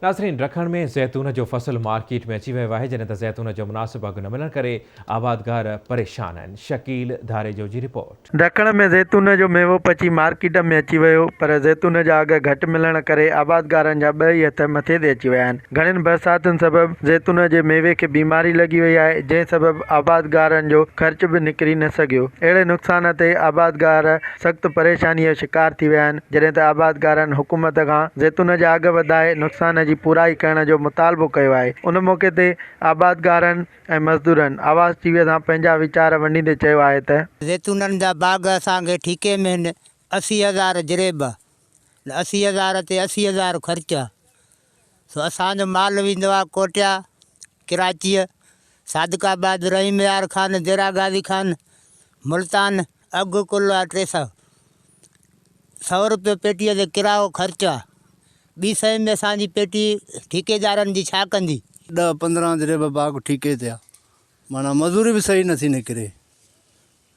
ناظرين ڊکڻ ۾ زيتون جو فصل مارڪيٽ ۾ اچي ويو آهي جڏهن ته زيتون جو مناسب اگهه نه ملڻ ڪري آبادگار پريشان آهن شڪيل ڌاريجو جي رپورٽ. ڊکڻ ۾ زيتون جو ميوو پچي مارڪيٽ ۾ اچي ويو پر زيتون جا اگهه گهٽ ملڻ ڪري آبادگارن جا ٻه ئي هٿ مٿي تي اچي ويا آهن گهڻين برساتن سبب زيتون جي ميوي کي بيماري لڳي وئي آهي جنهن سبب آبادگارن جو خرچ به نڪري نه سگهيو اهڙي نقصان تي آبادگار سخت پريشاني جو شڪار ٿي ويا آهن، جڏهن ته آبادگارن حڪومت کان زيتون جا اگهه وڌائي نقصان جي پورائي ڪرڻ جو مطالبو ڪيو آهي، ان موقعي تي آبادگارن ۽ مزدورن آواز ٽي وي سان پنهنجا ويچار ونڊيندي چيو آهي ته. زيتونن جا باغ اسان کي ٺيڪي ۾ آهن، 80 هزار جريب، 80 هزار تي 80 هزار خرچ، سو اسان جو مال ويندو آهي ڪوٽيا، ڪراچيء، صادق آباد، رحيم يار خان، ديرا غازي خان، ملتان، اگهه ڪل آ 300. سئو روپيو پيٽيء تي ڪرايو خرچ آ. ٻي سئي ۾ اسان جي پيٽي ٺيڪيدارن جي ڇا ڪندي؟ ڏهه 15 جريب باغ ٺيڪي تي آ. معنيٰ مزوري به صحيح نٿي نڪري.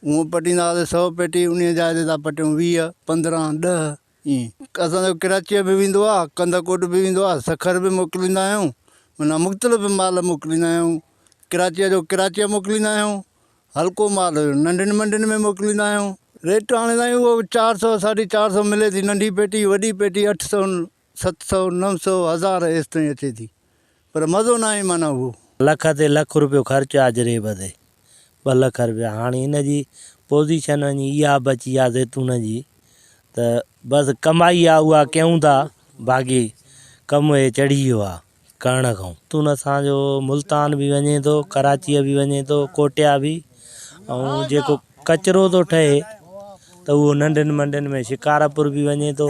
هونء پٽيندا هئاسين سئو پيٽي انهيء جاء تي ٿا پٽيون 20، 15، ڏهه ائين. اسان جو ڪراچيء به ويندو آ، ڪنڌڪوٽ به ويندو آ، سکر به موڪليندا آهيون. معنيٰ مختلف مال موڪليندا آهيون. ڪراچيء جو ڪراچيء موڪليندا آهيون. هلڪو مال ننڍين منڊين ۾ موڪليندا آهيون. ريٽ هاڻي سائين اهو چار سئو ساڍي چار سئو ملي ٿي ننڍي پيٽي وڏي پيٽي اٺ سئو ست سئو نو سئو هزار ايستائين اچي ٿي پر مزو ناهي معنيٰ اهو. لک تي لک روپيو خرچ آ جريب تي 2 لک روپيا هاڻي ان جي پوزيشن وڃي اها بچي آ زيتون جي ته بس ڪمائي آ اها ڪيون ٿا باقي ڪم هي چڙهي ويو آ. ڪرڻ کان. تون اسان جو ملتان به وڃي ٿو، ڪراچيء به وڃي ٿو، ڪوٽيا به ۽ جيڪو ڪچرو ٿو ٺهي ته اهو ننڍين منڊين ۾ شڪارپور به وڃي ٿو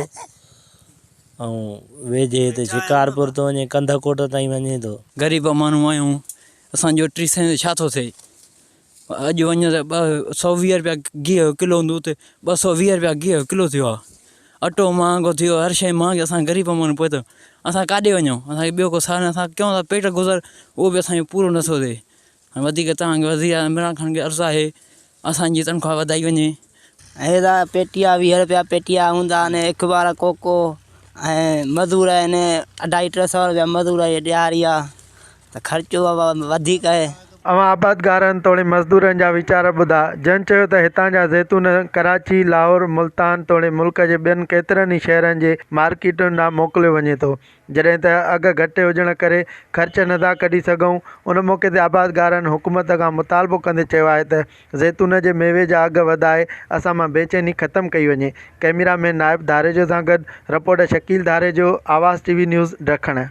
۽ ويجهي هتي شڪارپور ٿو وڃي ڪنڌڪوٽ تائين وڃي ٿو. غريب ماڻهو آهيون اسان جو ٽي سئين ڇا ٿو ٿئي اڄ وڃ ته 220 رپيا گيهه جو ڪلو هوندو اتي 220 رپيا گيهه جو ڪلو ٿيو آهي اٽو مهانگو ٿيو هر شيء مهانگي اسان غريب ماڻهو پوء ته اسان ڪاڏي وڃون اسان کي ٻيو ڪو سهارو نه اسان ڪيون ٿا پيٽ گذر اهو به اسان جو پورو نٿو ٿئي هاڻي وڌيڪ توهان کي وزير اعظم عمران خان کي عرض آهي اسان جي تنخواه وڌائي وڃي. اهي ته پيٽيا 20 رپيا پيٽيا هوندا آهن اخبار ڪوڪو ۽ مزور آهن اڍائي ٽي سئو رپيا مزور جي ڏهاڙي آهي ته خرچو وڌيڪ آهي. اوهان آبادگارن توڙي مزدورن جا ويچار ٻڌا، جن چيو ته هتان جا زيتون ڪراچي، لاهور، ملتان توڙي ملڪ جي ٻين ڪيترن ئي شهرن جي مارڪيٽن ڏانهن موڪليو وڃي ٿو، جڏهن ته اگهه گهٽ هجڻ ڪري خرچ نه ٿا ڪڍي سگهون، ان موقعي تي آبادگارن حڪومت کان مطالبو ڪندي چيو آهي ته زيتون جي ميوي جا اگهه وڌائي اسان مان بيچيني ختم ڪئي وڃي، ڪئميرا مين نائب ڌاريجو سان گڏ reporter Shakeel Dharejo, Awaz T V news, Dakhan.